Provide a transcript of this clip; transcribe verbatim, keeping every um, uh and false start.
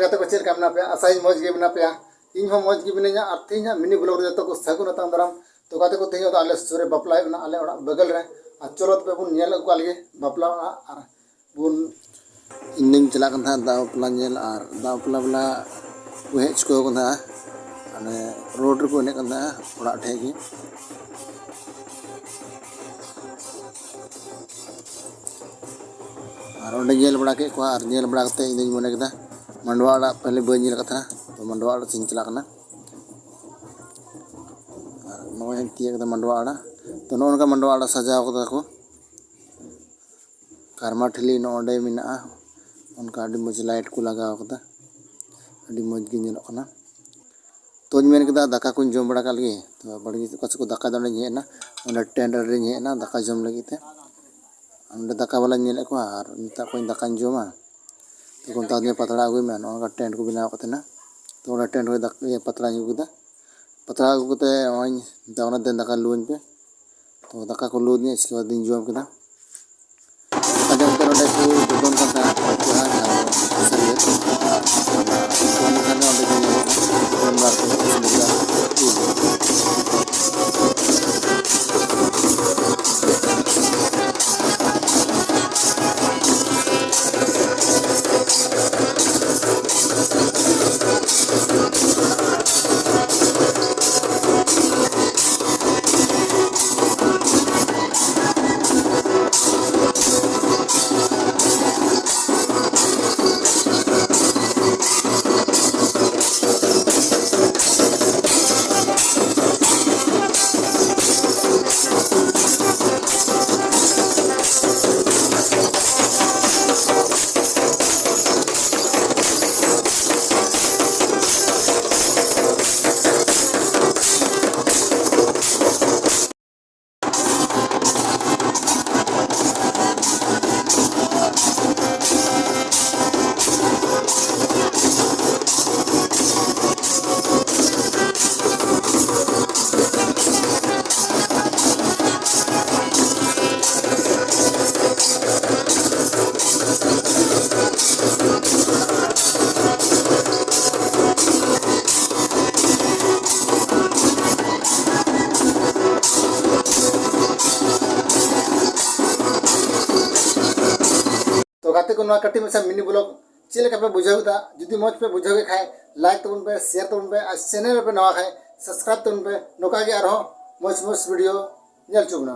ᱜᱟᱛᱮ ᱠᱚ, ᱪᱮᱫ ᱞᱮᱠᱟ ᱢᱮᱱᱟᱜ ᱯᱮᱭᱟ? ᱟᱥᱟᱭᱟᱹᱧ ᱢᱚᱡᱽ ᱜᱮ ᱢᱮᱱᱟᱜ ᱯᱮᱭᱟ᱾ ᱤᱧ ᱦᱚᱸ ᱢᱚᱡᱽ ᱜᱮ ᱢᱤᱱᱟᱹᱧᱟ᱾ ᱟᱨ ᱛᱮᱦᱮᱧᱟᱜ ᱢᱤᱱᱤ ᱵᱞᱚᱜ ᱨᱮ ᱡᱚᱛᱚ ᱠᱚ ᱥᱟᱹᱜᱩᱱ ᱟᱛᱟᱝ ᱫᱟᱨᱟᱢ᱾ ᱛᱚ ᱜᱟᱛᱮ ᱠᱚ, ᱛᱮᱦᱮᱧ ᱫᱚ ᱟᱞᱮ ᱥᱩᱨ ᱨᱮ ᱵᱟᱯᱞᱟ ᱦᱩᱭᱩᱜ ᱠᱟᱱᱟ, ᱟᱞᱮ ᱚᱲᱟᱜ ᱵᱟᱜᱟᱞ ᱨᱮ᱾ ᱟᱨ ᱪᱚᱞᱚ ᱛᱚᱵᱮ ᱵᱚᱱ ᱧᱮᱞ ᱟᱹᱜᱩ ᱠᱟᱜ ᱞᱮᱜᱮ ᱵᱟᱯᱞᱟ ᱚᱲᱟᱜ᱾ ᱟᱨ ᱵᱚᱱ ᱤᱧ ᱫᱚᱧ ᱪᱟᱞᱟᱜ ᱠᱟᱱ ᱛᱟᱦᱮᱸᱫ ᱫᱟᱜ ᱵᱟᱯᱞᱟ ᱧᱮᱞ, ᱟᱨ ᱫᱟᱜ ᱵᱟᱯᱞᱟ ᱵᱟᱞᱟ ᱠᱚ ᱦᱮᱡ ᱪᱩᱠᱟᱹᱣ ᱠᱟᱱ ᱛᱟᱦᱮᱸᱫ᱾ ᱢᱟᱱᱮ ᱨᱳᱰ ᱨᱮᱠᱚ ᱮᱱᱮᱡ ᱠᱟᱱ ᱛᱟᱦᱮᱸᱫ ᱚᱲᱟᱜ ᱴᱷᱮᱡ ᱜᱮ᱾ ᱟᱨ ᱚᱸᱰᱮ ᱧᱮᱞ ᱵᱟᱲᱟ ᱠᱮᱫ ᱠᱚᱣᱟ, ᱟᱨ ᱧᱮᱞ ᱵᱟᱲᱟ ᱠᱟᱛᱮ ᱤᱧ ᱫᱚᱧ ᱢᱚᱱᱮ ᱠᱮᱫᱟ ᱢᱟᱰᱣᱟ ᱚᱲᱟᱜ ᱯᱟᱦᱞᱮ ᱵᱟᱹᱧ ᱧᱮᱞ ᱟᱠᱟᱫ ᱛᱟᱦᱮᱱᱟ, ᱛᱚ ᱢᱟᱰᱣᱟ ᱚᱲᱟᱜ ᱥᱮᱫ ᱤᱧ ᱪᱟᱞᱟᱜ ᱠᱟᱱᱟ᱾ ᱟᱨ ᱱᱚᱜᱼᱚᱭ ᱤᱧ ᱛᱤᱭᱟᱹᱜ ᱠᱮᱫᱟ ᱢᱟᱰᱣᱟ ᱚᱲᱟᱜ᱾ ᱛᱚ ᱱᱚᱜᱼᱚ ᱱᱚᱝᱠᱟ ᱢᱟᱰᱣᱟ ᱚᱲᱟᱜ ᱥᱟᱡᱟᱣ ᱠᱟᱫᱟ ᱠᱚ᱾ ᱠᱟᱨᱢᱟ ᱴᱷᱤᱞᱤ ᱱᱚᱜᱼᱚ ᱱᱚᱸᱰᱮ ᱢᱮᱱᱟᱜᱼᱟ, ᱚᱱᱠᱟ ᱟᱹᱰᱤ ᱢᱚᱡᱽ ᱞᱟᱭᱤᱴ ᱠᱚ ᱞᱟᱜᱟᱣ ᱠᱟᱫᱟ, ᱟᱹᱰᱤ ᱢᱚᱡᱽ ᱜᱮ ᱧᱮᱞᱚᱜ ᱠᱟᱱᱟ᱾ ᱛᱚᱧ ᱢᱮᱱ ᱠᱮᱫᱟ ᱫᱟᱠᱟ ᱠᱚᱧ ᱡᱚᱢ ᱵᱟᱲᱟ ᱠᱟᱜ ᱞᱮᱜᱮ, ᱛᱚ ᱵᱟᱲᱜᱮ ᱚᱠᱟ ᱥᱮᱫ ᱠᱚ ᱫᱟᱠᱟᱭ ᱫᱟ ᱚᱸᱰᱮᱧ ᱦᱮᱡ ᱮᱱᱟ, ᱚᱸᱰᱮ ᱴᱮᱱᱴ ᱨᱮᱧ ᱦᱮᱡ ᱮᱱᱟ ᱫᱟᱠᱟ ᱡᱚᱢ ᱞᱟᱹᱜᱤᱫ ᱛᱮ᱾ ᱚᱸᱰᱮ ᱫᱟᱠᱟ ᱵᱟᱞᱟᱧ ᱧᱮᱞᱮᱫ ᱠᱚᱣᱟ ᱟᱨ ᱢᱮᱛᱟᱜ ᱠᱚᱣᱟᱧ ᱫᱟᱠᱟᱧ ᱡᱚᱢᱟ, ᱛᱚ ᱠᱚ ᱢᱮᱛᱟ ᱫᱤᱧᱟ ᱯᱟᱛᱲᱟ ᱟᱹᱜᱩᱭ ᱢᱮ, ᱱᱚᱜᱼᱚ ᱱᱚᱝᱠᱟ ᱴᱮᱱᱴ ᱠᱚ ᱵᱮᱱᱟᱣ ᱠᱟᱫ ᱛᱟᱦᱮᱱᱟ᱾ ᱛᱚ ᱚᱸᱰᱮ ᱴᱮᱱᱴ ᱨᱮ ᱫᱟᱠᱟ, ᱤᱭᱟᱹ, ᱯᱟᱛᱲᱟᱧ ᱟᱹᱜᱩ ᱠᱮᱫᱟ᱾ ᱯᱟᱛᱲᱟ ᱟᱹᱜᱩ ᱠᱟᱛᱮ ᱱᱚᱜᱼᱚᱭ ᱢᱮᱛᱟ ᱠᱚ ᱠᱟᱱᱟ ᱫᱮᱱ ᱫᱟᱠᱟ ᱞᱩᱣᱟᱹᱧ ᱯᱮ᱾ ᱛᱚ ᱫᱟᱠᱟ ᱠᱚ ᱞᱩ ᱟᱹᱫᱤᱧᱟ, ᱤᱥᱠᱮ ᱵᱟᱫ ᱫᱚᱧ ᱡᱚᱢ ᱠᱮᱫᱟ᱾ ᱫᱟᱠᱟ ᱡᱚᱢ ᱠᱟᱛᱮ ᱱᱚᱸᱰᱮ ᱠᱚ ᱡᱚᱛᱚᱱ ᱠᱟᱱ ᱛᱟᱦᱮᱸᱫ ᱠᱚᱲᱟ ᱠᱚᱲᱟ ᱡᱟᱦᱟᱸ ᱫᱚ ᱥᱟᱹᱨᱤᱭᱟᱹ᱾ ᱟᱨ ᱚᱱᱟ ᱠᱷᱟᱱ ᱫᱚ ᱚᱸᱰᱮ ᱜᱮ ᱧᱮᱞᱚᱜ ᱠᱟᱱᱟ ᱡᱚᱢ ᱵᱟᱲᱟ ᱠᱟᱛᱮ ᱤᱥᱤᱱ ᱵᱟᱲᱟ ᱠᱚ᱾ ᱜᱟᱛᱮ ᱠᱚ, ᱱᱚᱣᱟ ᱠᱟᱹᱴᱤᱡ ᱢᱟᱪᱷᱟ mini vlog ᱪᱮᱫ ᱞᱮᱠᱟ ᱯᱮ ᱵᱩᱡᱷᱟᱹᱣ ᱠᱮᱫᱟ? ᱡᱩᱫᱤ ᱢᱚᱡᱽ ᱯᱮ ᱵᱩᱡᱷᱟᱹᱣ ᱠᱮᱫ ᱠᱷᱟᱡ, like ᱛᱟᱵᱚᱱ ᱯᱮ, share ᱛᱟᱵᱚᱱ ᱯᱮ, ᱟᱨ channel ᱨᱮᱯᱮ ᱱᱟᱣᱟ ᱠᱷᱟᱡ subscribe ᱛᱟᱵᱚᱱ ᱯᱮ᱾ ᱱᱚᱝᱠᱟ ᱜᱮ ᱟᱨᱦᱚᱸ ᱢᱚᱡᱽ ᱢᱚᱡᱽ video ᱧᱮᱞ ᱦᱚᱪᱚ ᱵᱚᱱᱟ᱾